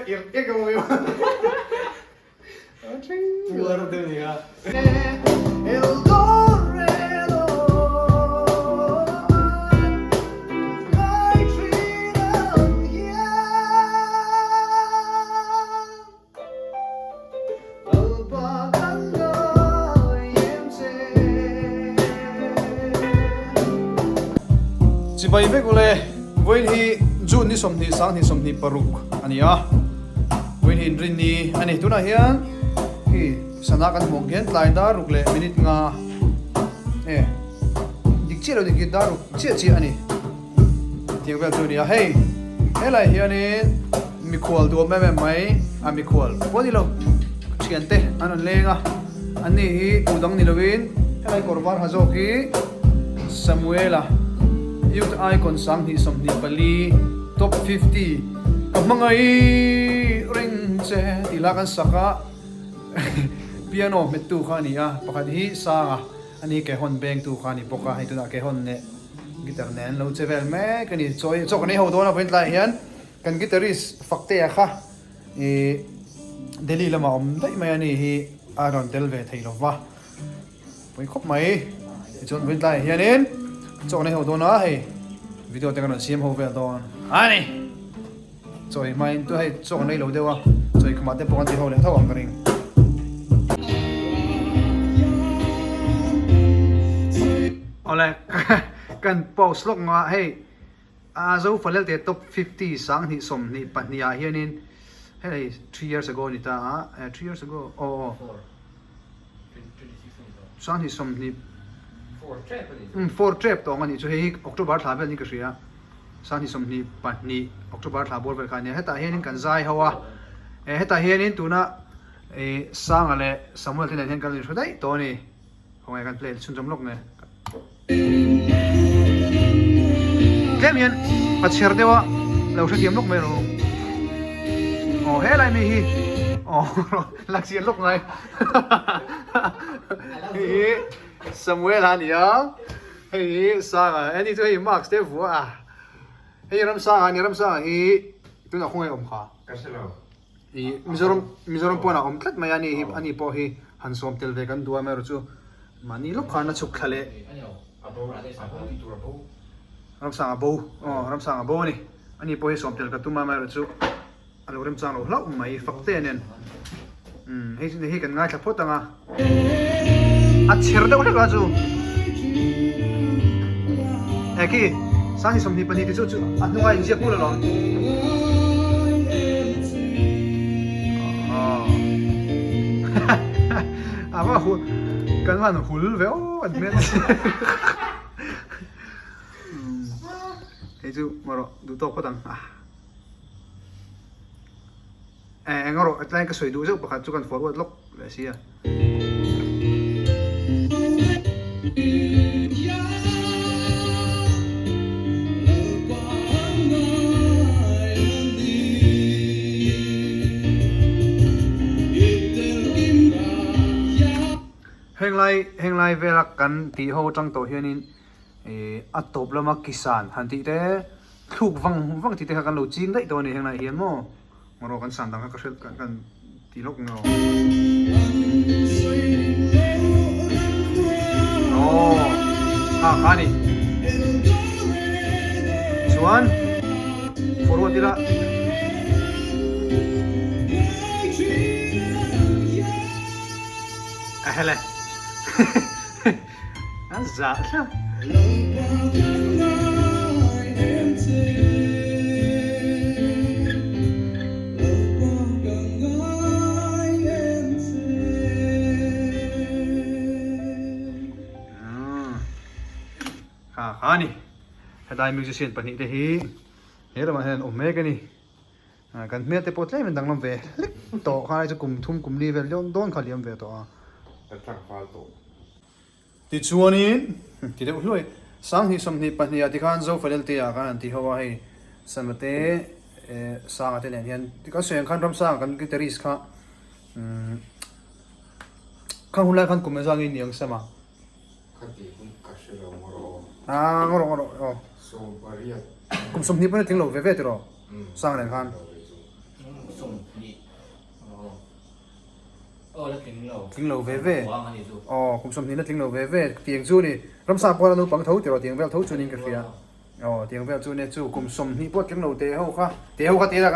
ir ek a awm. Puar deuh ni a. Chibai vek ule, vawiin hi June ni 20 sang 26 a ni a, vawiin hi inrinni a ni. Tunah hian khi sana kan hmuh ang hian tlai dar ruk leh minute nga e dik chiah lo dik hi dar ruk chiah chiah a ni. Tiang vel chu a ni a, hei helai hianin mikhual duam em em mai a mikhual pawh a ni lo thiante an rawn leng a an ni hi tu dang ni lovin helai kawr var ha zawk hi Samuela Youth Icon 2024 Top 50 ka hmangaih reng che tih la kan sak a piano hmettu kha a ni a pakhat hi Sanga a ni kehawn bengtu kha a ni bawk a hei tunah kehawn leh Guitar nen an lo che vel mek a ni. Chaw chaw kan ei ho dawn a vawiin tlaiah hian kan guitarist Faktea kha ih Delhi lamah awm daih mai a ni hi a rawn tel ve thei lo va, pawi khawp mai. Tichuan vawiin tlaiah hianin chaw kan ei ho dawn a hei video te kan rawn siam ho vel dawn a ni. Chaw ei hmain chu hei chaw kan ei lo deuh a, chaw ei khumah te pawh kan ti ho leh tho ang ka ring. Awle kan post lawk nga hei a Zofalel te top 50 2024 ah hianin hei 3 years ago ni ta a 3 years ago aw aw 20 4 trep tawng a nih chu hei hi October thla vel ni ka hria. 2022 October thla bawr vel kha a nia. Hetah hianin kan zai ho a, eh hetah hianin tuna eh Sanga leh Samuel te nen hian kan inhru daih tawh a ni. Khawngaih kan play chhunzawm lawk nge. Tlem hian a chher deuh a, lo hrethiam lawk mai rawh. Aw helai mi hi aw la chian lawk ngai. Hei hi Samuel a ni a. Hei hi Sanga a ni chu hei mask te vuah a hei Ramsanga a ni Ramsanga hi tunah khawngaih awm kha Ka hre lo. I Mizoram Mizoram pawnah awm tlat mai a ni hi ani pawh hi han sawm tel ve kan duh a amaherawh chu mahni lawk khan a chhuk thla leh A bo a bo tih tur a bo. Ramsanga bo aw Ramsanga bo a ni ani pawh hi sawm tel ka tum a amaherawh chu A lo remchang lo hlauh mai fak te nen umm hei chu hei kan ngaithla phawt ang a a chher deuh hlek a chu he khi sanghi 22 te chu chu a hnunga inziak hmul alawm a va hul kan van hul ve aw an hmel hei chu marawh duh tawk phawt ang a. Eh eng erawh tlai ka sawi duh zeuh pakhat chu kan forward lawk leh si a. Henglai henglai vela kan tih ho atang tawh hianin ih a tawp lama kisan han tih te thluk vang vang tih te kha kan lo ching daih tawh a ni heng laiah hian maw ngaw kan san dang kha ka hriat kan kan ti lawk ngaw aw kha kha a ni chuan forward ila a hele A zah thlap. Kha kha a ni. Helai musician pahnihte hi he ramah hian an awm mek a ni. Kan hmel te pawh tlem in danglam ve hlek tawh kha chu kum thum kum li vel dawn dawn kha liam ve tawh a. Ka tlangval tawh. Tichuanin ti deuh hluai 2024 ah tikhan Zofalel te ah khan an ti ho a hei Sama te Sanga te nen hian kan sawi ang khan Ramsanga kan guitarist kha khang hun lai khan kum engzah nge i ni ang Sama? Kha tih hun ka hre lo ngaw rawh aw. Aa ngaw rawh ngaw rawh aw. 18. Kum 20 pawn a tling lo ve ve tiraw Sang nen khan. Tling lo ve ve. Aw, kum 20 la tling lo ve ve tiang chu ni. Ramsa pawh la naupang tho tiraw tiang vel tho chu niin ka hria. Aw, tiang vel chu nia chu kum 20 pawh tling lo te ho kha, te ho kha te lak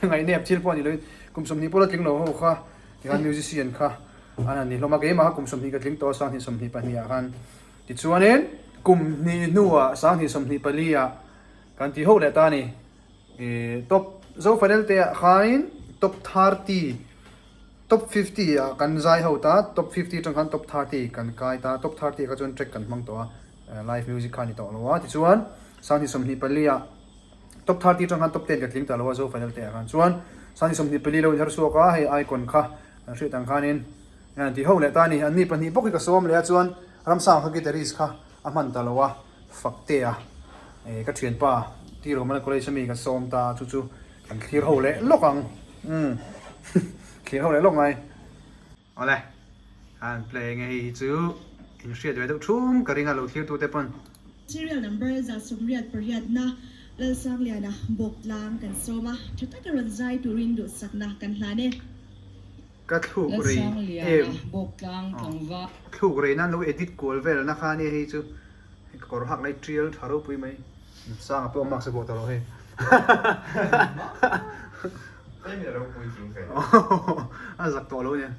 ngaihnep thil pawh ni loin kum 20 pawh la tling lo ho kha tikhan musician kha an han ni hlawm a. Keimah kha kum 20 ka tling tawh a, 2024 ah khan. Tichuanin kum hnih hnuah 2024 ah kan ti ho leh ta a ni. Top Zofanel te ah khanin top 30 top 50 ah kan zai ho ta, top 50 atang khan top 30 kan kai ta, top 30 ah kha chuan track kan hmang tawh a, live music kha a ni tawh lo a, tichuan 2024 ah top 30 atang khan top 10 ka tling ta lo a Zofanel te ah khan chuan 2024 lo inher chhuak a, hei icon kha kan hriat ang khanin an ti ho leh ta a ni, anni pahnih bawk hi ka sawm leh a chuan Ramsang kha guitarist kha a hman ta lo a, Faktea ka thianpa T Romana College ami ka sawm ta chu chu kan thlir ho leh lawk ang umm thlir ho leh lawk mai. Awle han play nge hei hi chu in hriat ve deuh thum ka ring a lo thlir tu te pawn. Serial number 138 na Lalsangliana Bawktlang kan sawm a, tha taka rawn zai turin duhsakna kan hlan e. Ka thluk rei em thluk rei nan lo edit kual vel na kha ania hei chu ka kawr hak lai tial tha ropui mai sanga pawh mask a bawh ta lo hei a zak tawh lo ania.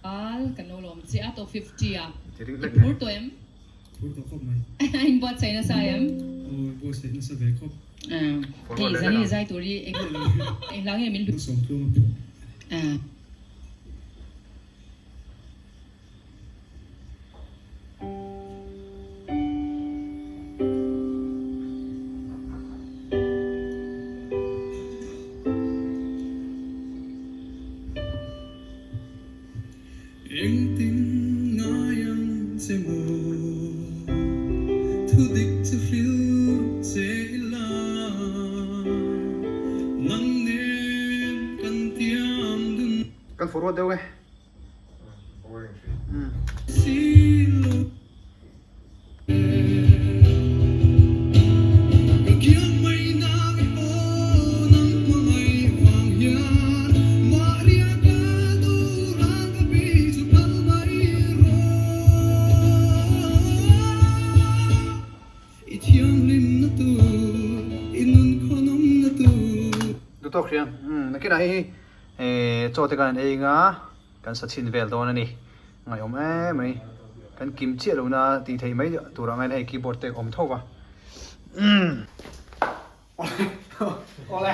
Al kan lo lawm che a top 50 a i phur tawh em? Phur tawh khawp mai. A inbuatsaih nasa em? Aw inbuatsaih nasa ve khawp. Hei zani zai tur hi eng hla nge min hlut? Sawmtluang a phuah a ni. Engtin ngai ang che maw? Thu dik chu hrilh che ila, nang nen kan tiam dun. Kan forward deuh e. Boring thin. Silo. Ka kiang mai nang i aw nang hmangaih vang hian Maria ka duhran ka pi chu phal mai rawh. I thianghlim na tur, i nun khawnawm na tur. Duhtawk hria, nakinah hei hi chaw te kan ei anga Kan sa chhin vel dawn a ni. Ngaihawm em mai. Kan kim chiah lohna tih theih mai tur ang hian hei keyboard te awm tho va. Umm. Awle.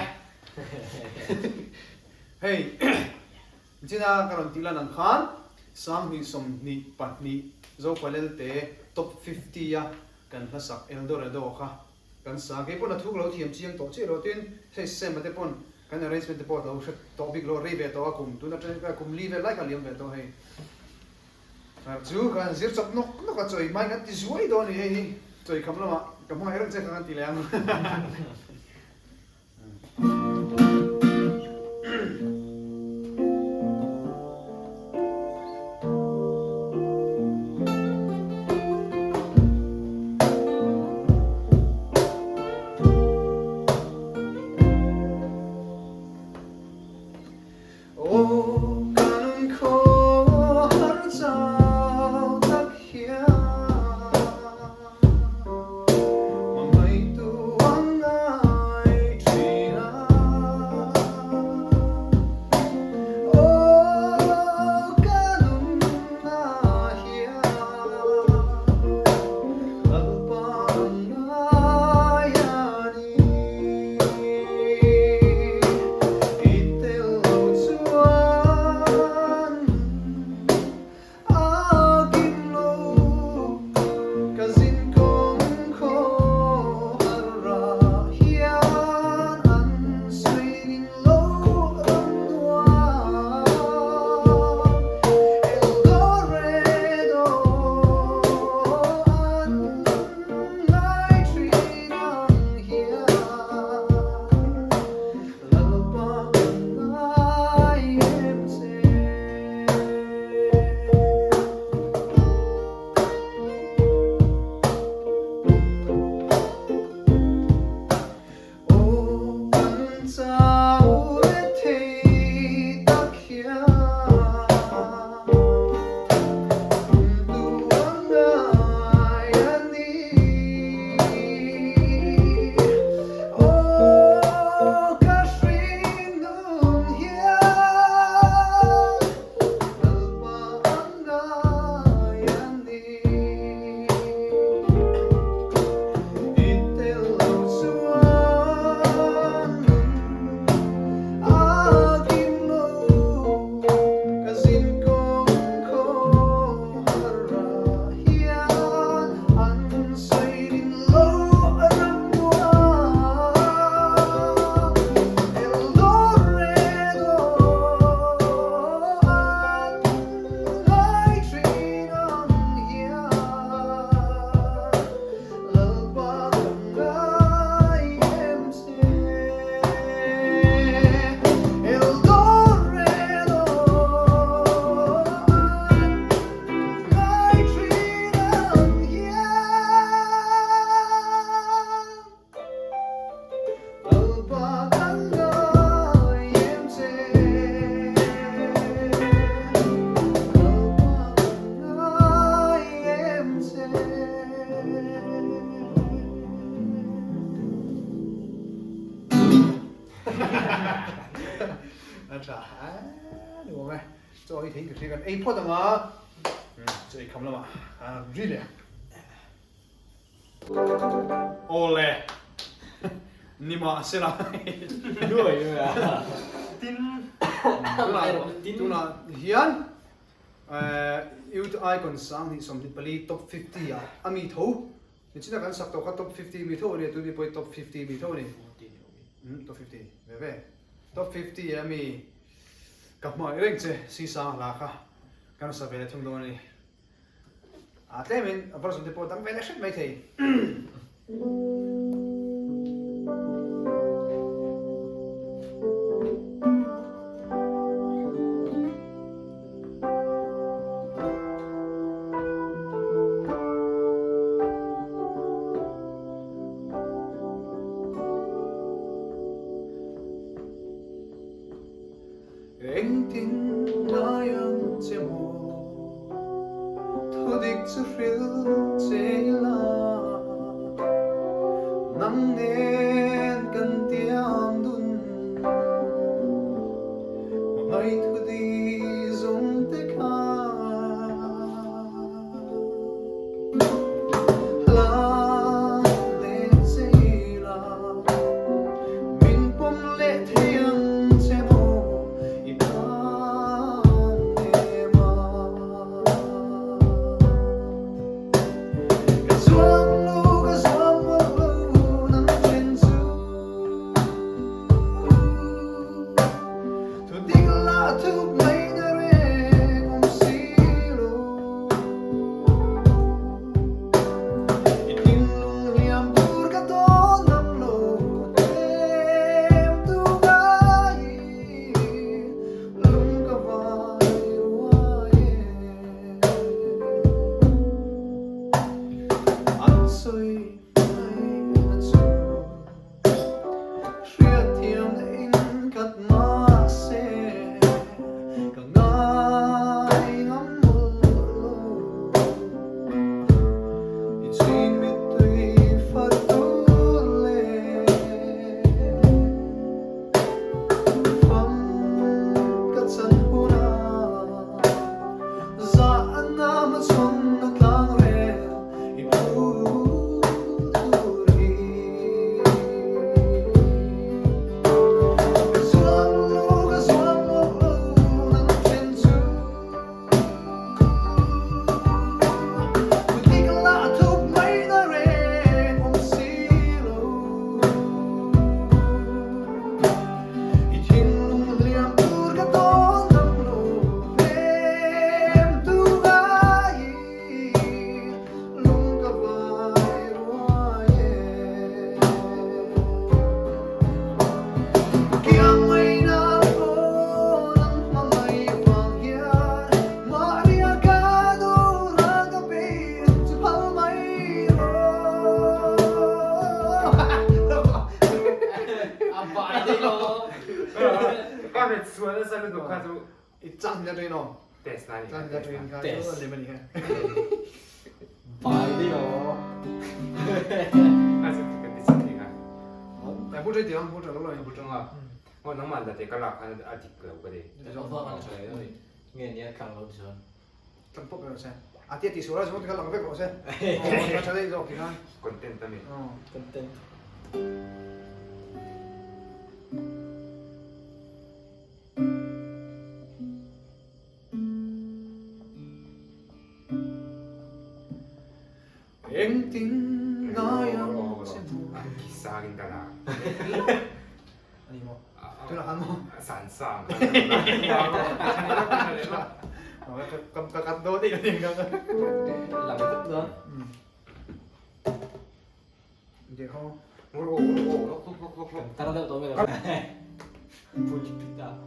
Hei China ka rawn tih lan ang khan 2022 Zopalelte top 50 a kan hlasak Eldorado kha Kan sa kei pawn a thuk lo thiam chiang tawh chiah lo tin hei sem a te pawn kan arrangement te pawh lo hre tawh bik lo rei ve tawh a kum tuna tang kum li vel lai kha liam ve tawh hei har chu kan zir chawp nawk nawk a chawi hmai kan ti zuai dawn a ni hei hi chawi kham lamah ka hmangaih reng che kha kan ti leh ang. Aw ka nun khaw har chau tak hian Hmangaihtu ang ngai. tha a nuam e. Chaw ei theiin ka hria kan ei phawt ang a, chaw ei kham lamah khan ri leh ang. Awle nimahsela Tin tunah hian Youth Icon 2024 Top 50 ah a mi tho nichina kan sak tawh kha Top 50 mi tho a nia tuni pawh hi Top 50 mi tho a ni. Top 50 ve ve Top 50 a mi ka hmangaih reng che Sisang hla kha kan sa ve leh thung dawn a ni. A tlemin a version te pawh dang ve leh hret mai thei. Engtin ngai ang che maw? Thudik chu hrilh che ila, nang nen kan tiam dun. Hmangaih thudi zawng te kha hla leh che ila, min pawm leh thei ang che maw i tan em a. Ka zuam lo, ka zuam lo nang then chu. Thu dik lah thup mai na reng awm si lo. I thinlung hliam tur ka tawn ngam lo hnem tu ngai lung ka vai ruai e. An sawi mai na chu. Hriatthiam na in khat mahse ka ngai ngam mawlh lo. I chhin mittui far tur leh fam ka chan hunah zah a nam a chhawn na tlang rel i phu tur hi. Ka zuam lo, ka zuam lo nang then chu. Kut lah thup mai na reng awm si lo. I thinlung hliam tur ka tawn ngam lo hnem tu ngai lung ka vai ruai e. Kiang mai na pawh nang hmangaih vang hian Maria ka duh ral ka peih chu phal mai rawh. A vai daih lo. Ka ret sual nasa lutuk kha chu. I chang nia train aw. Test na ni. Chang nia train kha chu lem a ni kha. Vai daih lo. A chu kan ti chang ni kha. Ai bu trai tiang bu trai lo lo. Bu tang a. Aw nangmah la te ka lak khan a dik lo ka ti. Ka vang a tha lo ni. Nge nia tlang lo chuan. Tlang pawp rawh se. A tia ti sual a zawng ti kha lang vek rawh se. Aw tha daih zawk ti khan. Content a mi. Content. Engtin ngai ang che maw. Kisangin ka la. Ani maw? Tunah khan maw? San sang. Ka kat dawn daih ani ka. Lang vek dawn. Deh ho. Kan tar deuh tawh mai lo. Pulpit ah.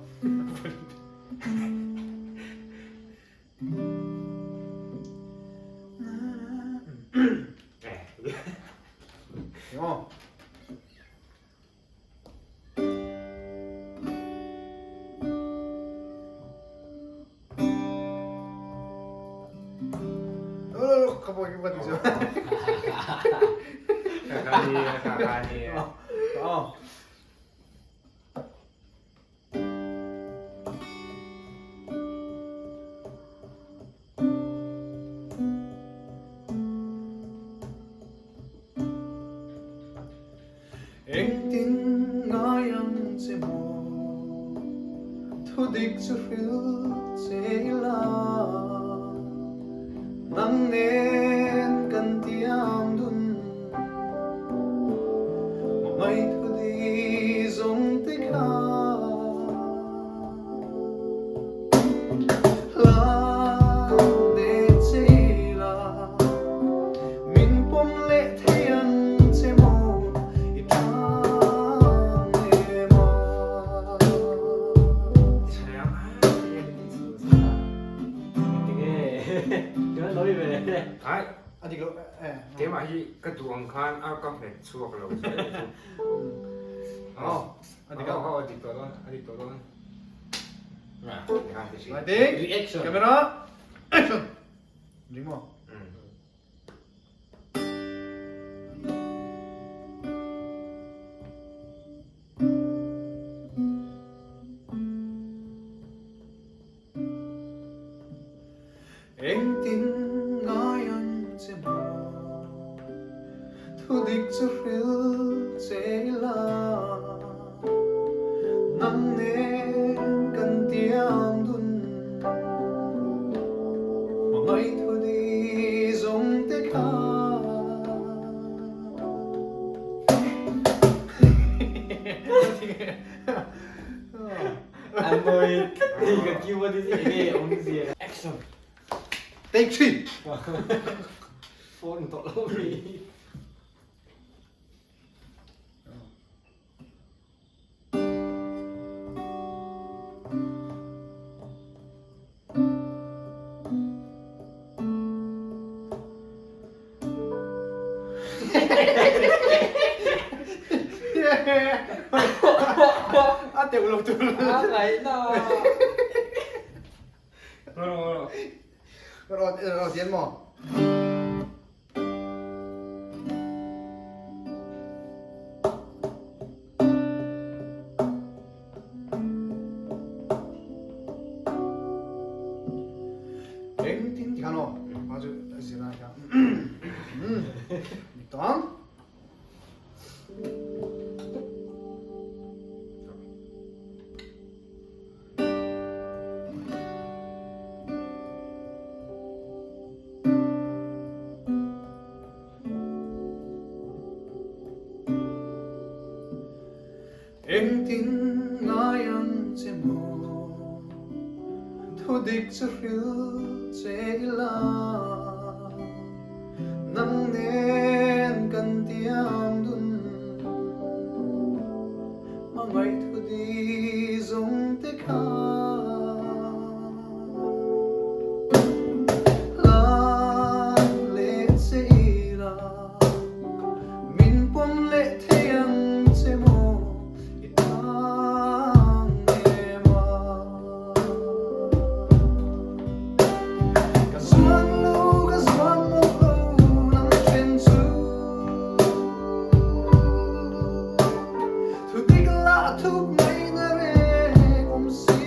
Eng Thudik chu hril che ila, nang nen kan tiam dun. Hmangaih thudi zawng te kha hla leh che ila, min pawm leh thei ang che maw i tang em a. Ai, A dik lo e. Keimah hi ka duh ang khan a ka hmet chhuak lo che. Aw, a dik a. Aw, a dik tawh dawn, a dik tawh dawn. Lighting, Reaction. camera, action. Ring maw? Engtin ngai ang che maw, thudik chu hril che ila, nang nen kan tiam dun, hmangaih thudi zawng te kha. An mawi tlat hi ka keyboard hi enge awm zia. Action. Take three. Phone tawh lo mi. A teuh lo tur. A ngaihna. Rawn rawn tian maw? Engtin ti khan aw, a chu a zir lai kha. Dik tawh ang. Engtin ngai ang che maw, thudik chu hril che ila, nang nen kan tiam dun, hmangaih thudi zawng te kha. Hlan leh che ila. Min pawm leh thei ang che maw i tang em a? Ka zuan lo, ka zuan lo lo nang then chu Thu dik lah thup mai na reng awm si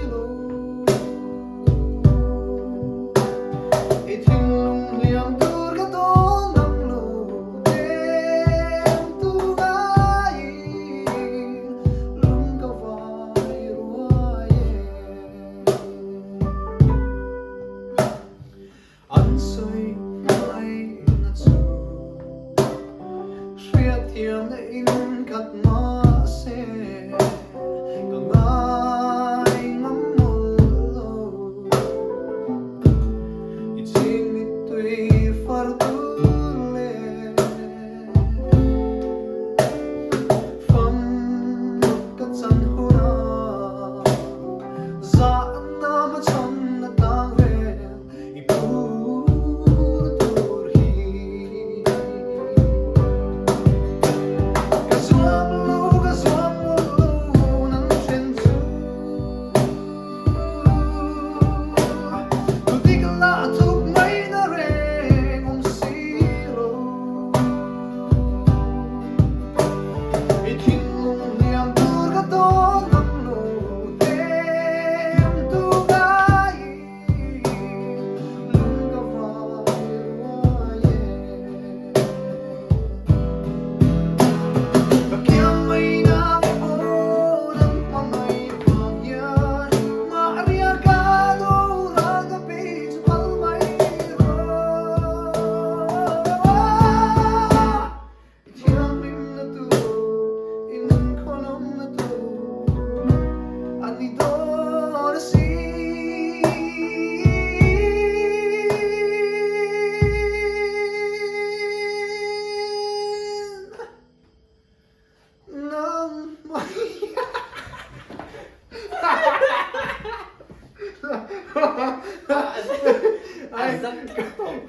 lo. I thinlung hliam tur ka dawn ang lo tem tu ngai lung ka vai ruai e. An sawi hmai na chu hriatthiam na in khat mahse ka ngai ngam mawlh lo. I chhing mittui far tur leh fam ka chan hunah zahna hmachhawn a tang reng i phur tur hi. Ka zuam lo.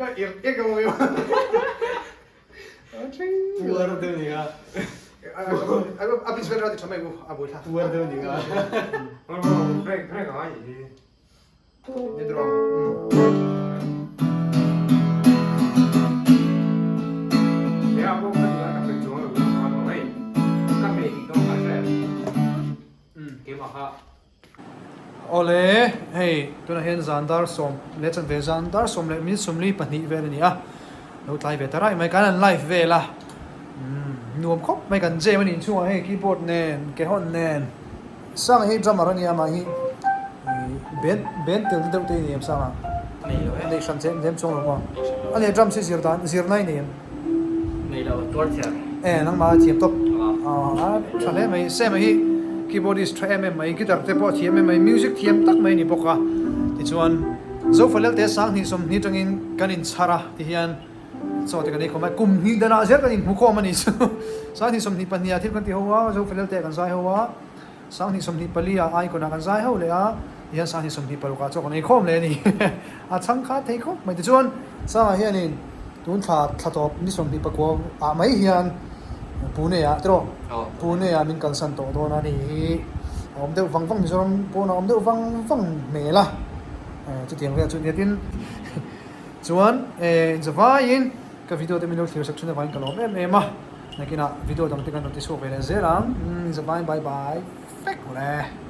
Puar deuh ni a. A pitch vel ra ti tha mai u a buai thla. Puar deuh ni a. Break break ang ai hi. Ni drum. Ya ko ka ka pe chuang lo ka mai. Ka pe ti tawng ka hre. Keimah kha. Awle, hei tunah hian zan dar sawm leh chanve zan dar sawm leh minute sawmli pahnih vel a ni a, lo tlai ve ta raih mai, kan han live vel a, umm nuam khawp mai kan jam a ni inchhungah hei keyboard nen ke hawn nen Sanga hi drummer a nia mah hi band band tel deuh te i nei em Sanga? Nei lo e. Nei hran che lem chuang lo maw? A nia drums hi zir dan zirna i nei em? Nei lo, tuar thiam. E, nangmah a thiam tawp. A tha hle mai. Sam hi keyboardist tha em em mai, guitar te pawh a thiam em mai, music thiam tak mai a ni bawk a. Tichuan, Zofalel te 20 sawmhnih atangin kan inchhar a tihian chaw te kan ei khawm a, kum hnih danah zel kan inhmu khawm a ni chu. 20 22 ah thil kan ti ho a, Zofalel te kan zai ho a. 2024 ah icon ah kan zai ho leh a, tihian 2026 ah chaw kan ei khawm leh a ni. A chhang kha thei khawp mai. Tichuan Sangah hianin tun thla thla tawp ni 24 ah mai hian Pune ah tiraw Pune ah min kalsan tawh dawn a ni. A awm deuh vang vang Mizoram pawn a awm deuh vang vang hmel a, chutiang vel chu nia tin chuan inzavaiin Ka video te min lo thlir sak thin avangin ka lawm em em a, nakinah video dang te kan rawn ti chhuak ve leh zel ang, bye bye bye vek ule.